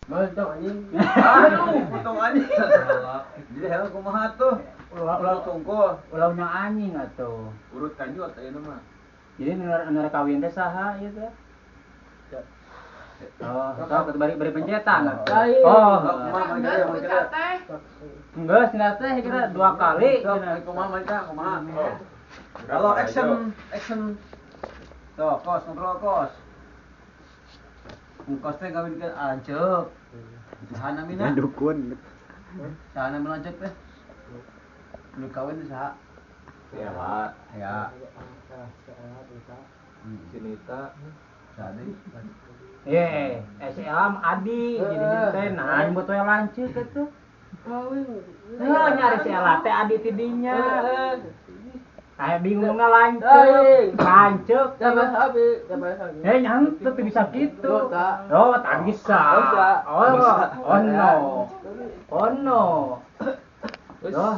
Potong anjing. Aduh, potong anjing. Jadi helm kumaha tuh? Ulah ulah tungkol. Ulah nya anjing atuh. Urut kanjut ayeuna mah. Jadi nu kawin teh saha ieu teh? Oh, sok bari bari pencetan. Oh, enggak, cenah teh kira dua kali. Kumaha mereka, kumaha. Kalau action, action. Tuh, kos, ngobrol kos. Kos teh kawin ke lanceuk. Saha namina? Dukun. Saha namina lanceuk teh? Nu kawin teh saha? Ya, ya. Sinita. Saha deui? Si Elam Adi jadi teh nah nyebut we lanceuk atuh. Kawin. Heuh, nyari si Ela teh Adi ti dinya. Aya bingungna lanceuk. Lanceuk. Eh, nyang teu bisa kitu. Oh, tak bisa. Oh, oh no. Oh no. Oh,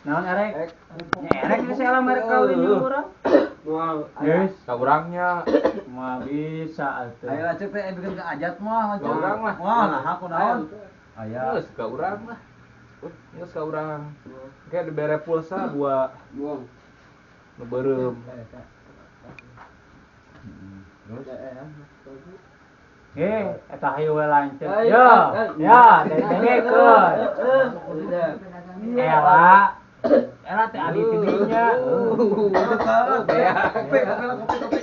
naon erek? Erek si Ela merek kawin jeung urang. Yes, ka urangnya. Mah bisa atuh. Aya lanceuk teh bikin ke ajat mah lanceuk. Ka urang mah. Wah, nah kunaon? Aya. Geus ka urang mah. Geus ka urang. Kayak dibere pulsa dua. Buang. Nu beureum. Terus eta hayu we lanceuk. Yo, ya, dengekeun. Ela. Ela teh adi ti dinya. Kopi, kopi, kopi, kopi.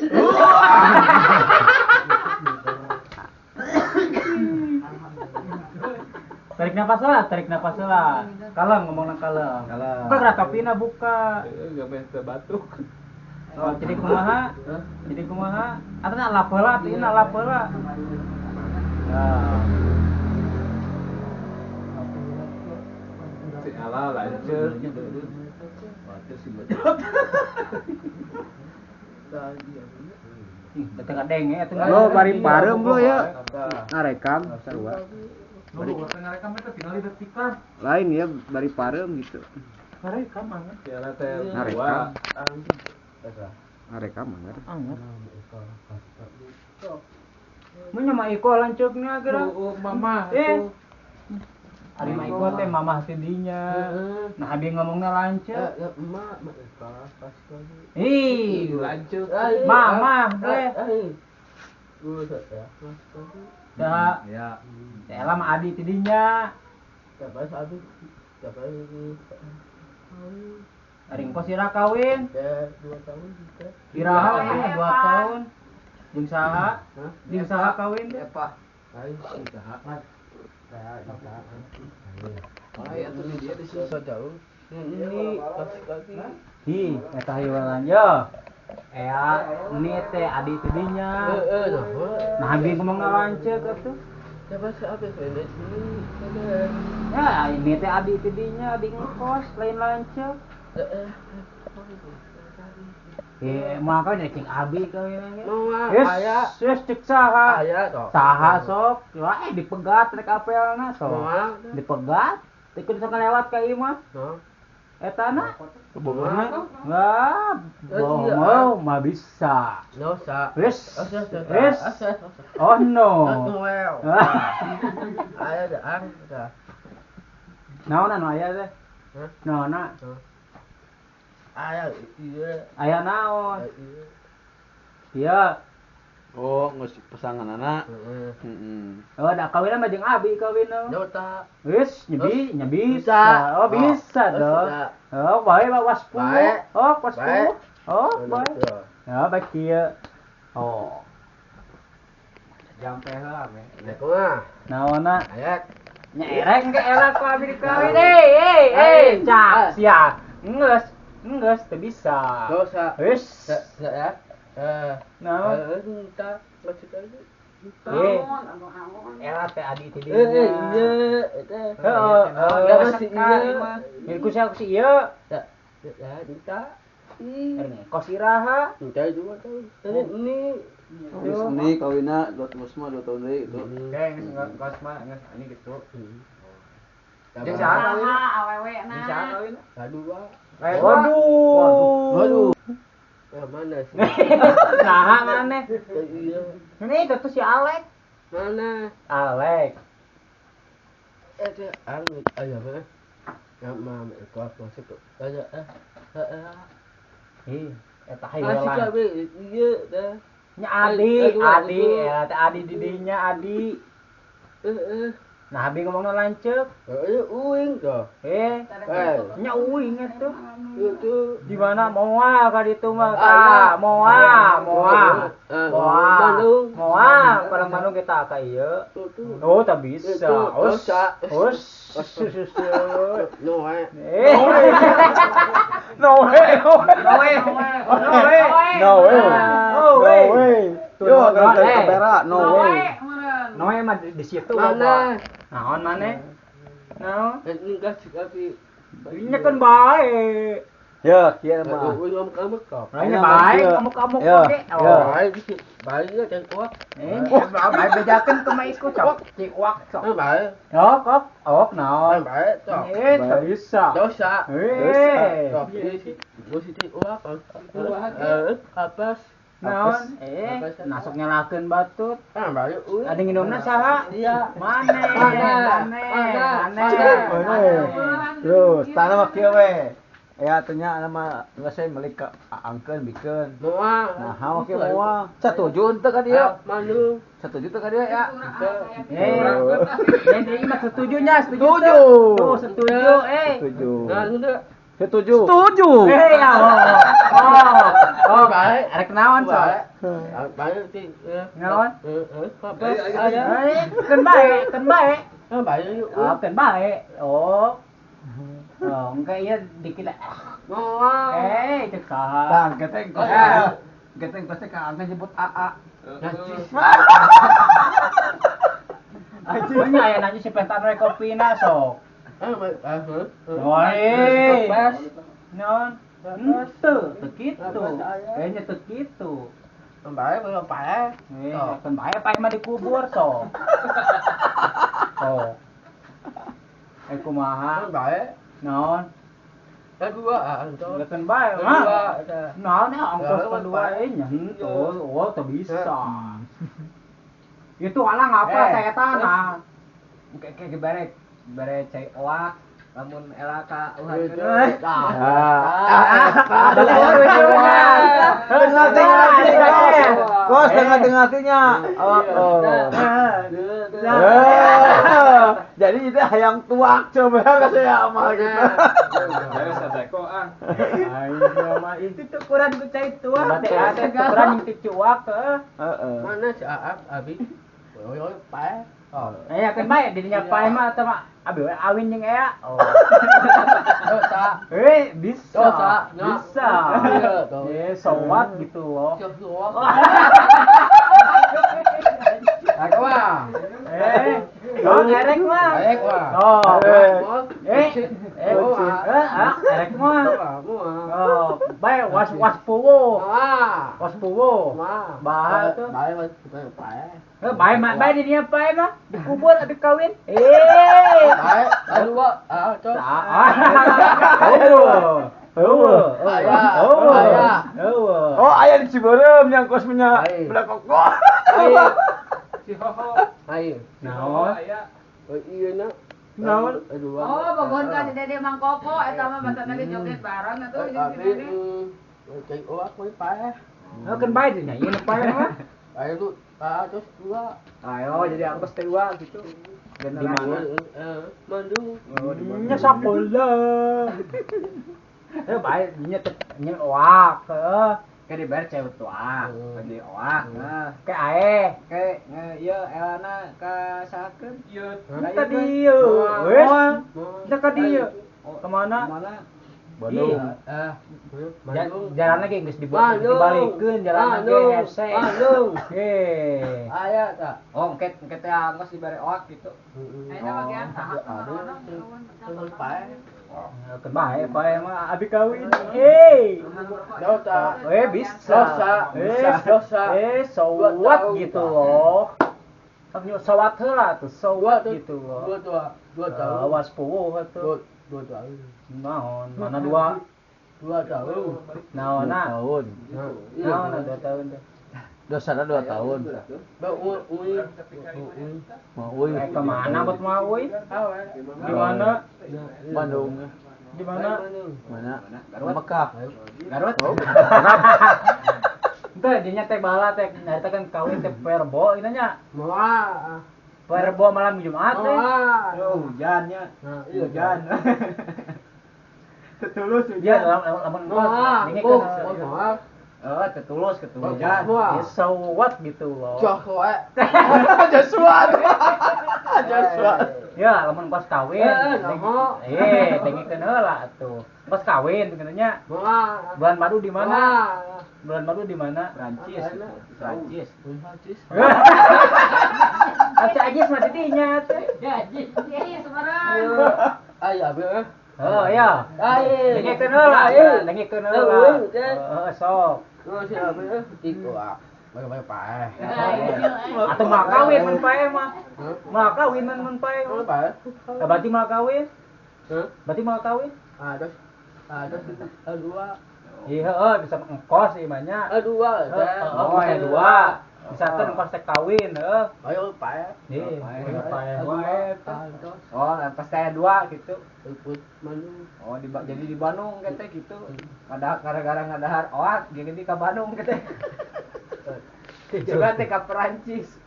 Tarik napas lah, tarik napas lah. Kalem ngomongna kalem. Kalem. Buka gerak topina buka. Heeh, geus teu batuk. Oh, jadi kumaha? Jadi kumaha? Atuh na lap heula, atuh na lap heula. Nah. Si Ela lanceuk. Batur sih batur. Ih, bete kadenge atuh. Lo bari pareum lo ya. Ngarekam sarua. Ngarekam eta tinggal detikan. Lain ya bari pareum gitu. Ngarekam anget. Si Ela teh Ngarekam. Ngarekam anget. Anget. Mun nya mah Iko lanceukna geura. Mamah atuh. Ari mah Iko teh mamah ti dinya. Nah abi ngomongna lanceuk. Emak, mak Iko pas kali. Ih, lanceuk. Mamah teh. Dah. Ya. Teh Ela mah adi ti dinya. Ari engko sira kawin. 2 tahun juga. Iraha atuh 2 tahun. Jeung saha? Jeung saha kawin teh? Epah. Lain saha? Oh ya tuh dia di sini jauh. Ini pas kali. Hi, eta hayu yo. Ea, ini teh adi ti dinya. Heeh, nah abi ngomongna lanceuk atuh. Coba siapa ini sini. Ya, ini teh adi ti dinya, adi ngekos lain lanceuk. Heeh. Moal kawin cing abi kawin ge. Aya. Geus cek saha? Aya sok. Saha sok? Wah, dipegat rek apelna sok. Dipegat, teu kudu sok lewat ka ieu mah. Eta na? Bogorna? Wah, bohong mah bisa. Dosa. Wis. Wis. Oh no. Aya dah, dah. Naon anu aya teh? Naonna? Aya ieu. Aya naon? Iya. Oh, geus pasanganana. Heeh. Heeh. Oh, da kawinna mah jeung abi kawinna. Dota. Wis, nyebi, nya bisa. Oh, bisa dong. Oh, bae was 10. Oh, was 10. Oh, bae. Ya, bae kieu. Oh. Jampe heula we. Kumaha? Naonna? Aya. Nya erek ge era ku abi dikawin. Eh, cak sia. Geus. Geus teu bisa. Dosa. Wis. Ya. Naon? Entah, maksud aja. Era teh adi ti dinya. Iya, eta. Heeh, heeh. Milik ku si ieu. Ya, entah. Ih, kos iraha? Entah 2 tahun. Ini Geus ini kawinna 2 tahun deui gitu. Oke, geus kos mah geus ini gitu. Jeung saha kawin? Awewe na. Jeung saha kawin? Kadua. Waduh. Waduh. Ya mana sih? Saha maneh? Iya. Ini itu tuh si Alek. Mana? Alek. Ada aya mah. Nama ekor masuk ada Ih, eta hayu lah. Ieu dah. Nya Adi, Adi, eta Adi didinya Adi. Heeh. Nah, abi ngomongna lanceuk. Heeh, uing tuh. Nya uing atuh. Itu di mana moal ka ditu mah tah, moal, moal. Moal. Moal, parang Bandung kita ka ieu. Oh, tak bisa. Os. Os. No way. No way. No way. No way. No way. Yo, gara-gara kamera, no way. No way mah di situ. Mana? Naon maneh? Naon? Ini kasih abi. Ini kan bae. Ya, kieu mah. Uing ngamuk-ngamuk kok. Ini bae ngamuk-ngamuk oge. Oh, bae bae ge cek uak. Bae bejakeun ke mah ikut sok. Cek uak sok. Bae. Ok, ok, ok naon. Bae sok. Teu bisa. Dosa. Eh. Sok ieu si cek uak. Apas. Naon? Nasok nyalakeun batut. Ah, bae uing. Ada nginumna saha? Iya. Mane? Mane? Mane? Terus, tanah mah kieu we. Ya tanya nama geus saya meuli ka angkeun bikeun. Moal. Nah, hawa kieu moal. Satuju henteu ka dieu? Bandung. Satuju teu ka dieu ya? Jadi mah setuju nya, setuju. Tuh, setuju, Setuju. Nah, udah. Setuju. Setuju. Ya. Oh, bae. Arek naon sok? Bae ti. Naon? Heeh, apa? Aya. Keun bae, keun bae. Bae. Oh, keun bae. Oh. Oh, engke ieu dikit. Moal. Cek saha? Tah, geteng kos. Geteng kos teh ka angkeun nyebut AA. Najis. Nya aya najis si pentan we kopina sok. Heeh. Naon? Henteu, teu kitu. Kayaknya teu kitu. Bae bae pae. Keun bae pae mah dikubur sok. Oh. Kumaha? Bae. Naon? Kedua, atuh. Keun bae mah. Naon ya ongkos kedua nya henteu. Oh, teu bisa. Itu alang apa saya tanah. Kayak barek bare cai oak lamun ela ka uhakeun. Kos tengah-tengahnya. Oh. Jadi itu hayang tuak coba saya amal gitu. Dari sadeko ah. Ayo mah itu tukuran ku cai tuak. Berarti tukuran yang ticuak heeh. Mana si Aap abi? Oy pae. Oh. Ya kan bae dirinya pae mah atau mah abi we awin jeung ea. Oh. Dosa. Bisa. Dosa. Bisa. Sowat gitu loh. Aku mah. Oh, erek mah. Erek mah. Oh. Erek mah. Oh, bae was was puwo. Was puwo. Bah tuh. Bae bae. Bae mah bae dirinya pae mah dikubur abi kawin. Bae, dua, ah, cok. Oh, aya di Ciberem yang kos punya budak kokoh. Si Hoho. Ayo. Naon? Oh iya na. Naon? Oh, bogohan ka si Dede Mang Koko eta mah basa tadi joget bareng atuh jeung si Dede. Cai oak we pae. Heuh keun bae nya ieu nu pae mah. Ayo lu, terus dua. Ayo jadi aku pasti dua gitu. Di mana? Bandung. Oh, di Bandung. Nya sakola. Bae nya teh nya oak heuh. Kayak dibayar cewek tua, di oak, kayak ae, kayak iya elana ka sakeun. Ieu tadi ieu, wes, ka dieu. Kemana? Bandung. Jalan lagi geus dibuat dibalikeun jalan lagi hese. Bandung. Heh. Aya tah. Oh, engket engket teh angkos dibere oak gitu. Ayeuna bagian saha pae. Keun bae pae mah abi kawin. Eh. Dosa. Bisa. Dosa. Dosa. So what gitu loh. Sawat heula tuh, so what gitu loh. Dua tahun. Was puwuh atuh. 2 tahun. Naon? Mana 2? 2 tahun. Naon? Tahun. Naon 2 tahun teh? Dosana 2 tahun. Ba uy. Mau uy. Ke mana buat mau uy? Di mana? Bandung. Di mana? Mana? Mekah. Garut. Entah dinya teh bala teh nyarita kan kawin teh perbo ieu nya. Moal. Perbo malam Jumat teh. Moal. Oh, hujannya. Nah, iya. Hujan. Tetulus hujan. Ya lamun Moal. Moal. Oh, tetulus ketemu hujan. Ya, so what gitu loh. Joshua. Joshua. Joshua. Ya, lamun kos kawin. Dengikeun heula atuh. Kos kawin kitu nya. Bulan madu di mana? Bulan madu di mana? Prancis. Prancis. Prancis. Aca ajis mah di dinya teh. Ya, ajis. Iya, semarang. Ayo, abi. Oh, iya. Dengikeun heula, dengikeun heula. Heeh, sok. Oh, si abi iku ah. Bae-bae paeh. Atuh mah kawin mun paeh mah. Mah kawin mun paeh. Paeh. Berarti mah kawin? Hah? Berarti mah kawin? Ada. Ada dua. Iya, heeh, bisa engkos ieu mah nya. Dua. Oh, ya dua. Misalkan engkos teh kawin, heeh. Ayo paeh. Iya, paeh wae. Oh, pas saya dua gitu. Ikut Bandung. Oh, jadi di Bandung kete gitu. Ada gara-gara ngadahar oat jadi di ka Bandung kete. Juga teh ka Perancis.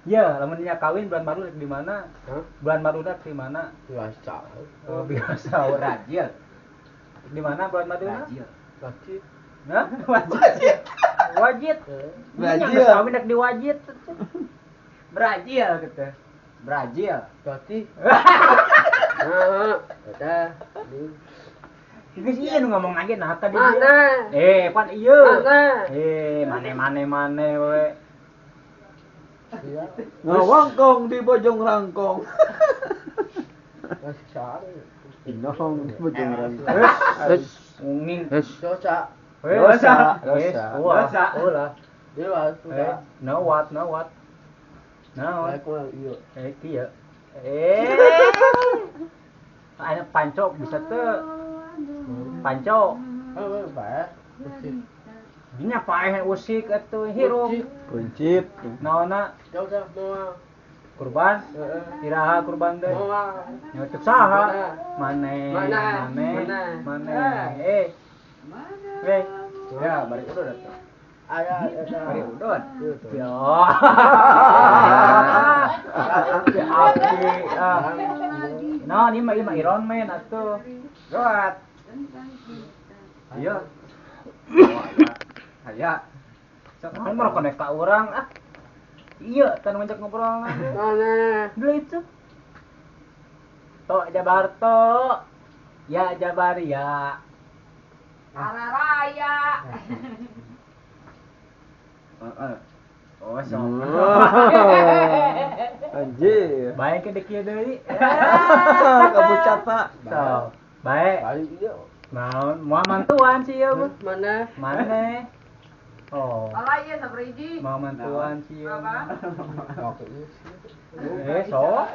Ya, lamun nya kawin bulan madu di mana? Bulan madu di mana? Biasa. Oh, biasa. Brazil. Di mana bulan madu? Brazil. Wajib. Hah? Wajib. Wajib. Brazil. Kawin rek di wajib. Brazil gitu. Brazil. Berarti. Heeh, udah. Geus ieu nu ngomong lagi nah tadi. Mana? Pan ieu. Mana? Mane we. Ngawangkong di Bojong Rangkong. Inong di Bojong Rangkong. Nging. Dosa. Dosa. Dosa. Dosa. Ulah. Dewa sudah. No what, no what. No. Kieu. Ada panco bisa teu. Panco. Heeh, bae. Usik. Nya paeh usik atuh hirup. Kuncit. Naonna? Jauh moal. Kurban? Iraha kurban teh? Moal. Nya cek saha? Mane. Mane. Ya, bari udud atuh. Aya eta. Bari udud. Ya. Aki. Nah, ini mah Iron Man atuh. Goat. Iya. Aya. Sok mah konek ka urang ah. Iya, tan ngajak ngobrol. Mana? Beli itu. Tok Jabar tok. Ya Jabar ya. Raya. Heeh. Oh, sok. Anjir. Baik ke dekieu deui. Kamu cata. Sok. Baik. Baik ieu. Naon, moal mantuan sih ieu mah. Mana? Mana? Oh. Alah ieu sabriji. Mau mantuan sih ieu. Apa? Sok.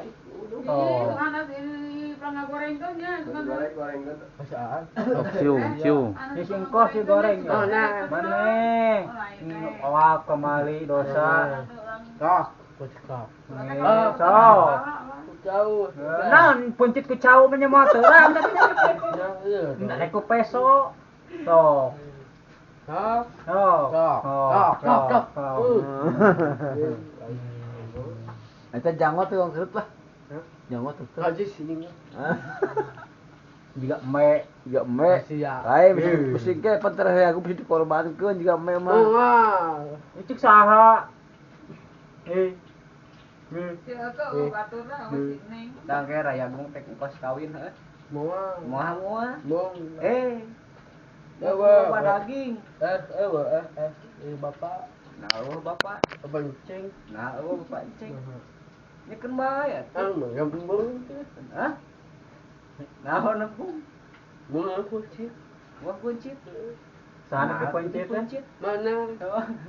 Oh. Mana di goreng tuh nya, goreng Pasaan. Cium, cium. Ini singkos sih goreng. Mana? Mana? Wah, kemali dosa. Tok, kucek. Sok. Jauh. Naon puncit ku cau mah nya moal terang. Rek ku peso. Sok. Tok. Sok. Tok. Tok. Tok. Eta janggot tuh kerut lah. Janggot tuh. Aja sini. Juga me, juga me. Lain mesti ke panter aku mesti dikorbankeun juga me mah. Cik saha? Tang ke Rayagung teh kos kawin heuh. Moal. Moal moal. Mong. Bawa daging. Bapak. Nah, eueuh bapak. Bapak enceng. Nah, eueuh bapak enceng. Nyekeun bae atuh. Ang Hah? Naon nembung? Moal kuncit. Moal kuncit. Sana ke kuncit teh? Mana?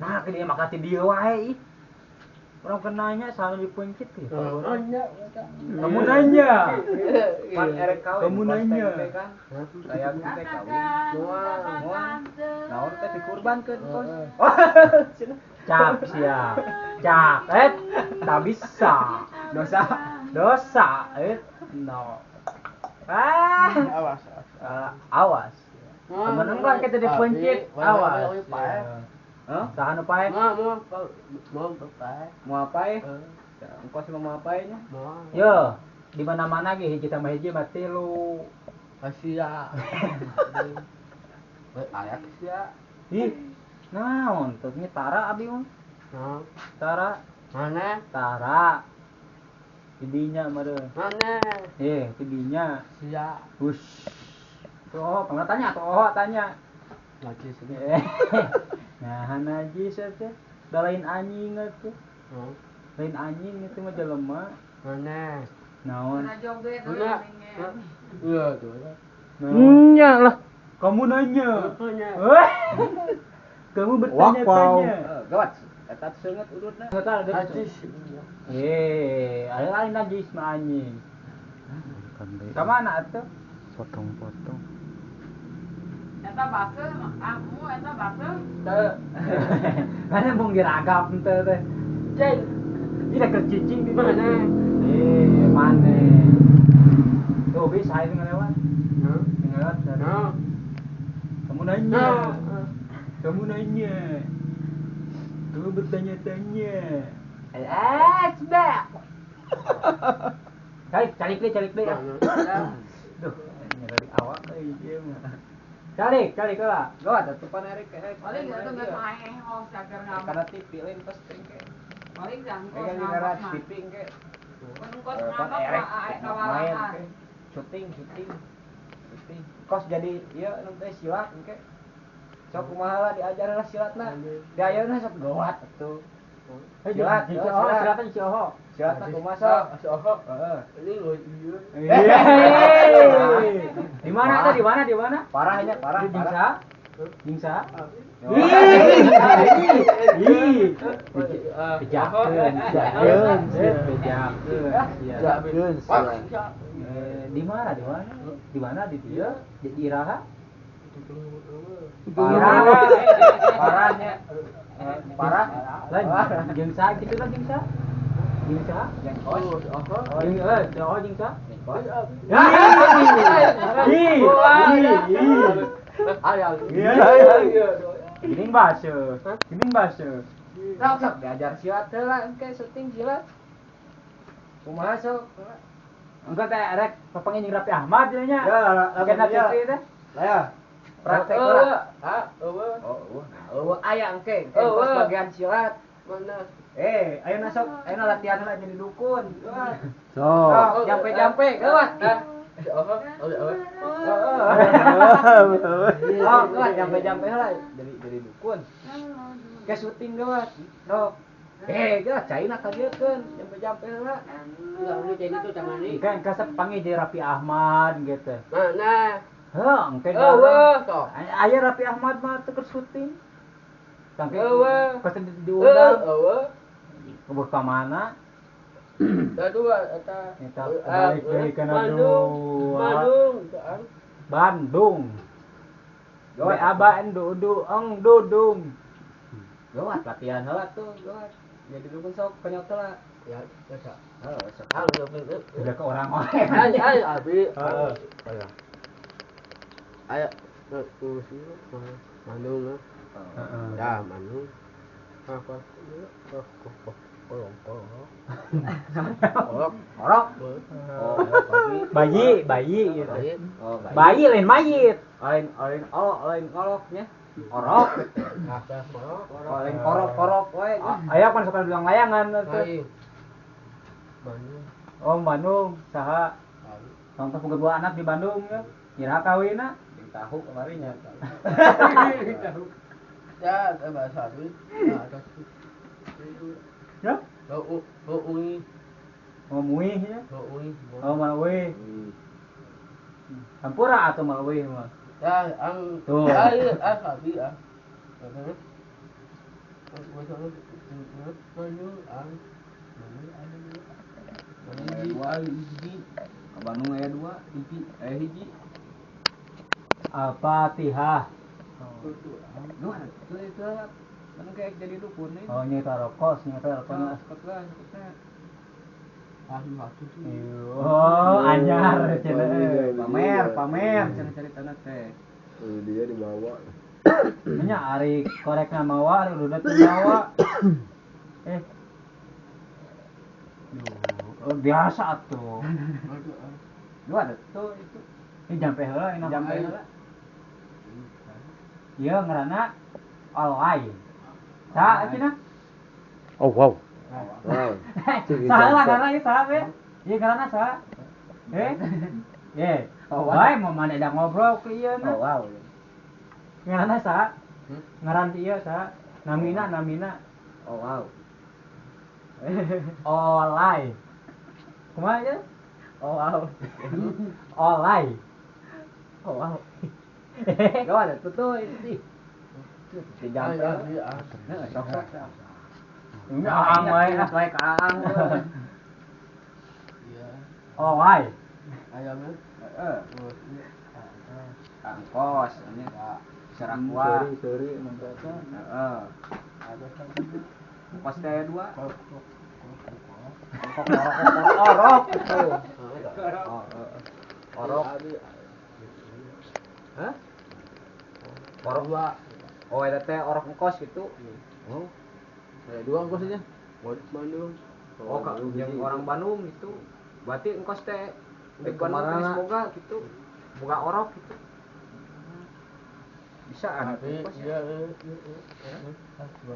Nah, ke dia makati dia wae ih. Orang kenanya selalu dipencet ya. Kamu nanya. Kamu nanya. Saya teh kawin. Moal. Naon teh dikurbankeun kos. Cap sia. Cap. Tak bisa. Dosa. Dosa. No. Ah. Awas. Awas. Temen kan kita dipencet. Awas. Hah? Tahan apa? Mau apa? Mau apa? Engkau sih mau apa nya? Yo, di mana-mana ge hiji tambah hiji mah tilu. Asia. Ayak sia. Ih, naon teh nya tara abi mah. Naon? Tara. Mana? Tara. Tidinya meureun. Mana? Tidinya. Sia. Hush. Tuh, pernah tanya tuh, tanya. Najis. Nah, najis teh. Da lain anjing atuh. Lain anjing itu mah jelema. Mana? Naon? Iya tuh. Nya lah. Kamu nanya. Kamu bertanya-tanya. Gawat. Eta seungeut ududna. Najis. Ada lain najis mah anjing. Ka mana atuh? Potong-potong. Eta baseuh, kamu eta baseuh. Teu. Mana mung diragap teu teh. Cing. Ieu keur cicing di mana? Mana? Tuh bisa itu ngelewat. Ngelewat. Kamu nanya. Kamu nanya. Kamu bertanya-tanya. Sudah. Calik deh. Duh, nyeri awak euy ieu mah. Calik lah. Gawat atuh pan erek. Paling geus maeh host cager ngambek. Karena TV lain pas engke. Paling jangkos ngambek TV engke. Kos ngambek mah main syuting. Kos jadi ieu nu teh silat engke. Sok kumaha lah diajar lah silatna. Di ayeuna sok gawat atuh. Silat, silatna si Oho. Silatna kumaha sok? Si Oho. Heeh. Ini lho ieu. Di mana tuh? Di mana? Di mana? Parahnya, parah. Jingsa? Jingsa? Ih. Bejakeun, bejakeun. Di mana? Di mana? Di mana di dieu? Di Iraha? Parah. Parahnya. Parah. Lain jingsa kitu lah jingsa. Jingsa? Jengkos. Jing oh jingsa. Jengkos. Ih. Gini baseuh. Gini baseuh. Sok diajar silat heula engke syuting silat. Kumaha sok? Engke teh rek papanggih jeung Raffi Ahmad ieu nya. Ya, kena TV teh. Lah ya. Praktek heula. Ha, eueuh. Oh, eueuh. Eueuh aya engke, engke bagian silat. Mana? Ayeuna sok, ayeuna latihan heula jadi dukun. Sok. Jampe-jampe gawat. Oh, gawat jampe-jampe heula jadi dukun. Ke syuting gawat. Sok. Gawat caina kajeutkeun jampe-jampe heula. Enggak boleh caina tuh tangan ini. Kan kasep panggil jadi Raffi Ahmad gitu. Mana? Heuh, engke eueuh sok. Aya Raffi Ahmad mah teu keur syuting. Tangke eueuh. Pas diundang. Eueuh. Kebur ka mana? Da dua eta. Eta balik deui kana dua. Bandung. Bandung. Gawe abaan dudu eng dudung. Gawat latihan heula tuh, gawat. Jadi dukun sok penyot heula. Ya, sok. Heuh, sok. Udah ke orang-orang. Ay, ay, abi. Heeh. Ayo, tuh sih, Bandung. Ya, Bandung. Apa? Orok. Orok. Bayi, bayi gitu. Oh, bayi lain mayit. Lain lain oh, lain koloknya. Orok. Lain korok-korok we. Aya kan suka bilang layangan tuh. Bandung. Oh, Bandung, saha? Nonton boga dua anak di Bandung ya. Iraha kawinna? Jeung tahu kemarinnya. Tahu. Ya, bahasa duit. Ya? Oh, ui. Oh, muih ya? Oh, ui. Oh, malui. Hampura atau malui mah? Ya, ang tuh. Ay, ah, sabi ah. Dua hiji. Ka Bandung aya dua, hiji, aya hiji. Al-Fatihah. Dua itu itu kan kayak jadi dukun nih. Oh, nyata rokok, nyata rokok. Oh, anyar cenah. Pamer cenah caritana teh. Dia dibawa. Nya ari korekna mawa, ari udah teu mawa. Duh, biasa atuh. Dua tuh itu. Ini jampe heula, ini jampe heula. Ieu ngaranna Olai. Sa cenah? Oh, wow. Wow. Saha lah ngaranna ieu saha we? Ieu ngaranna saha? Eh. Bae mau mana ada ngobrol ke ieu na. Oh, wow. Ngaranna saha? Ngaran ti ieu saha? Namina. Oh, wow. Olai. Kumaha ieu? Oh, wow. Olai. Oh, wow. Gawat tuh itu. Si jampe. Heeh, sok. Aang wae, wae ka Aang. Iya. Olai. Ayamnya heeh. Angkos nya Sarakwa. Seuri mangkata. Heeh. Kos teh dua. Orok gitu. Orok. Hah? Orok dua. Oh, eta teh orok ngkos gitu. Oh. Ada dua ngkosnya. Bandung. Oh, yang orang Bandung gitu. Berarti ngkos teh di Bandung geus boga gitu. Boga orok gitu. Bisa anak ngkos. Iya, 2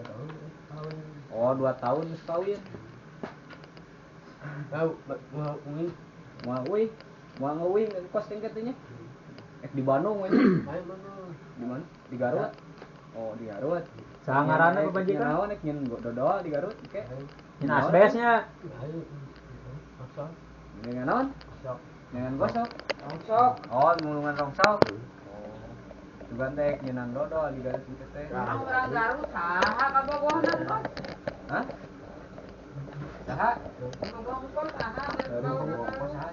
tahun. Oh, 2 tahun geus kawin. Tahu, mau uih. Moal uih. Moal ngeuih ngkos teh katanya. Di Bandung we. Di mana? Di Garut. Oh, di Garut. Saha ngaranna babajikan? Naon nek nyen dodol di Garut ke. Nyen asbesnya. Dengan naon? Dengan gosok. Rongsok. Oh, mulungan rongsok. Oh. Juga teh nyenan dodol di Garut kitu teh. Orang Garut saha kabogohna kos? Hah? Saha? Kabogoh kos saha? Kabogoh saha?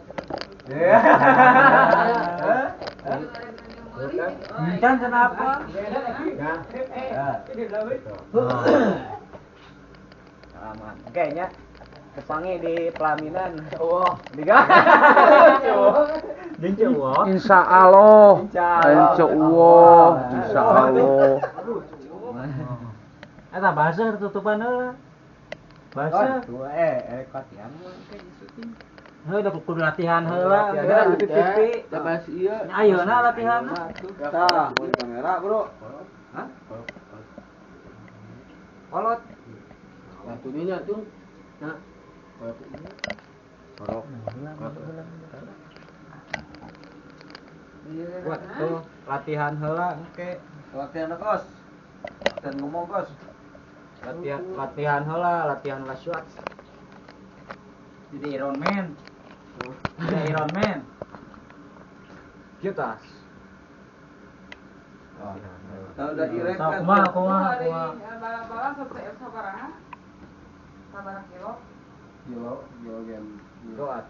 Encan kenapa? Aman. Kayaknya kepangi di pelaminan. Oh, diga. Insya Allah. Insya Allah. Insya Allah. Eta bahasa tutupan heula. Bahasa. Latihan mah kayak syuting. Heuh da kudu latihan heula, di TV. Tabas ieu. Ayeuna latihan. Tah, mun kamera, Bro. Hah? Kolot. Atunya tuh. Nah. Orok. Buat tuh latihan heula engke. Latihan kos. Latihan ngomong kos. Latihan heula, latihan lasuat. Jadi Iron Man. Jadi Iron Man. Kitas. Tahu udah irek kan. Kumaha kumaha. Balang-balang sabaraha? Sabaraha kilo? Kilo game. Doat.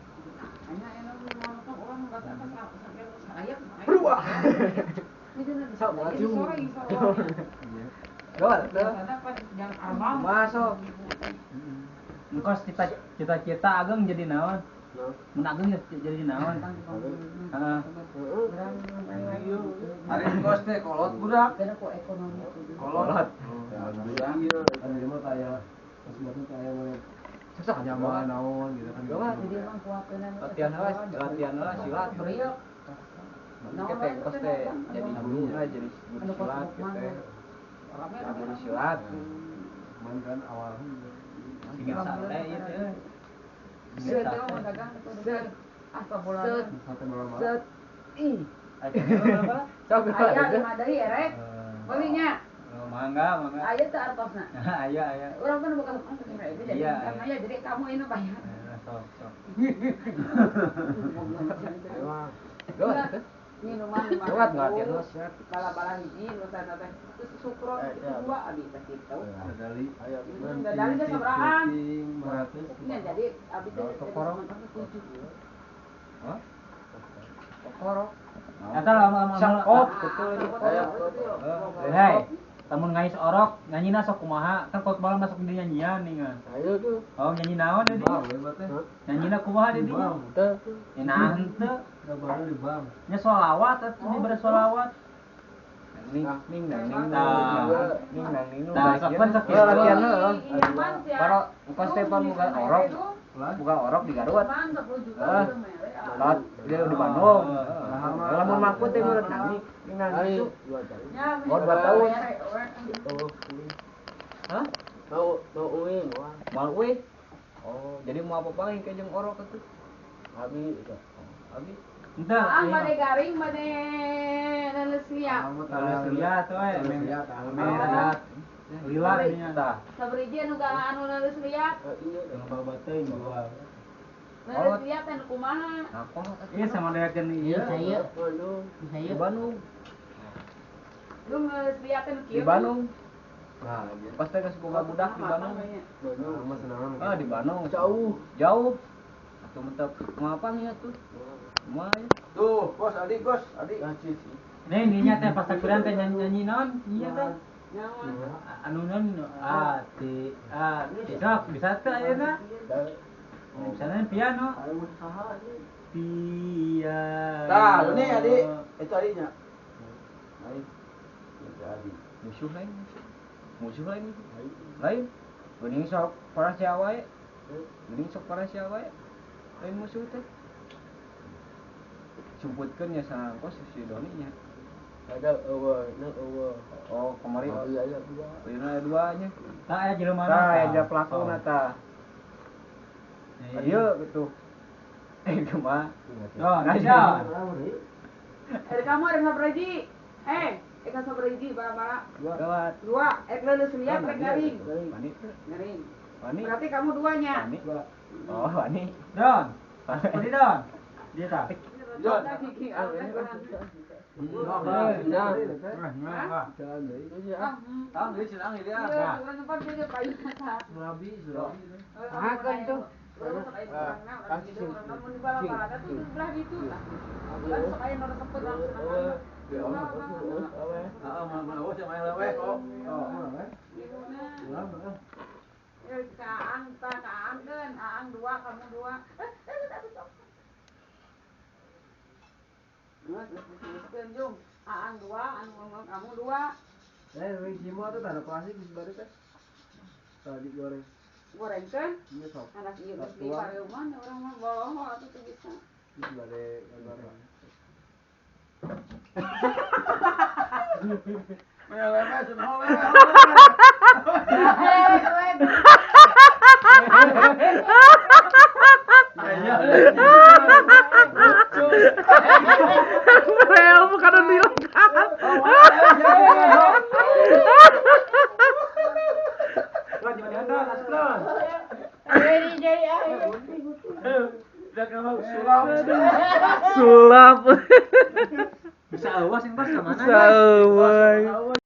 Hanya enak ngomong orang kata apa sampai sayap. Berubah. Sok maju. Doat tuh. Masuk. Engkos cita-cita ageng jadi naon? Mun ageng jadi naon? Heeh. Ari engkos teh kolot budak. Kolot. Iya, kan di mah kayak sesuatu kayak mau susah nyaman naon gitu kan. Latihan heula, silat. Engke teh engkos teh jadi guru lah, jadi guru silat gitu teh. Guru silat. Cuman kan awalnya Tinggal sate ieu teh. Set. Set. Set. Ih. Sok Aya lima deui erek. Belinya. Mangga, mangga. Aya teu artosna. Aya, aya. Urang kan bukan jadi karena ya jadi kamu ini bayar. Sok, sok. Doat. Minuman 5.000. Kuat nggak latihan mah siap. Bala-bala hiji nu sana teh. Terus sukron itu dua abi teh kitu. Dadali aya Dadali teh sabarahan. Nya jadi abi teh Tokorok. Hah? Tokorok. Eta lama-lama Sakop betul. Hei, lamun ngais orok nyanyina sok kumaha? Kan kalau malam masuk di nyanyian nih kan. Ayo tuh. Oh, nyanyi naon deui? Nyanyina kumaha deui? Teu. Ya nah henteu. Baru di bang. Nya sholawat atuh dibere sholawat. Ning ning nang ning Tah. ning nang ning. Tah, sok pan sok Eh, latihan heeh. Minuman sia. Para bukan Stefan bukan orok. Bukan orok di Garut. Minuman 10 juta Eh. udah mere. Lah, dia di Bandung. Heeh. Lamun mampu teh meureun nang ning nang itu. Ya, Oh, 2 tahun. mere, we. Hah? Mau mau uing wah. Mal euy. Oh, jadi mau apa paling ke jeung orok atuh? Abi Abi. Henteu. Aang bade garing bade leuleus ria. Leuleus ria tuh we. Merah. Lila nya. Tah. Sabriji anu anu leuleus ria. Iya, yang bawa teh jual. Leuleus ria teh nu kumaha? Apa? Iya sama dayakeun ieu. Saya Di Bandung. Lu leuleus ria teh nu kieu. Di Bandung. Nah, Pas teh geus boga budak di Bandung. Bandung mah senangan. Ah, di Bandung. Jauh. Jauh. Atuh mentok ngapang ya tuh. Kumaha ya? Tuh, bos, adik, bos, adik. Nih ninya teh pas takbiran teh nyanyi naon? Iya teh. Anu naon a ti a ti sok bisa teh ayeuna. Misalnya piano. Piano. Tah, ini adik, itu adiknya. Lain. Itu adik. Musuh lain. Musuh lain. Lain. Geuning sok parah sia wae. Geuning sok parah sia wae. Lain musuh teh. Sumputkeun nya sangkos si Doni nya. Ada eueuh, na eueuh. Oh, kamari. Oh iya iya dua. Ayeuna aya dua nya. Tah aya jelema Tah aya pelakuna tah. Ieu gitu. Eh kumaha? Oh, nah. Eh kamu ada sabriji. Eh, eka sabriji bala-bala. Gawat. Dua, ek leuleus ria rek garing. Wani. Garing. Wani. Berarti kamu duanya. Wani. Oh, Wani. Don. Seperti Don. Dia tah. Don. Tang, deui cenah dia. Iya, urang tempat dia payung tah. Surabi, surabi. Ah, kan tuh. Heeh, mana eueuh sia main lewe kok. Aang, aang kan, aang dua, kamu dua. Jung, aang dua, kamu dua. Eh, wing simo tuh tanah plastik di sebelah teh. Tadi goreng. Goreng kan? Iya sok. Anak ieu geus di pareuman urang mah boloho atuh teu bisa. Di sebelah goreng. Main lewe cenah we. Rel bukan dilekat. Sulap. Bisa awas yang pas kemana? Bisa awas.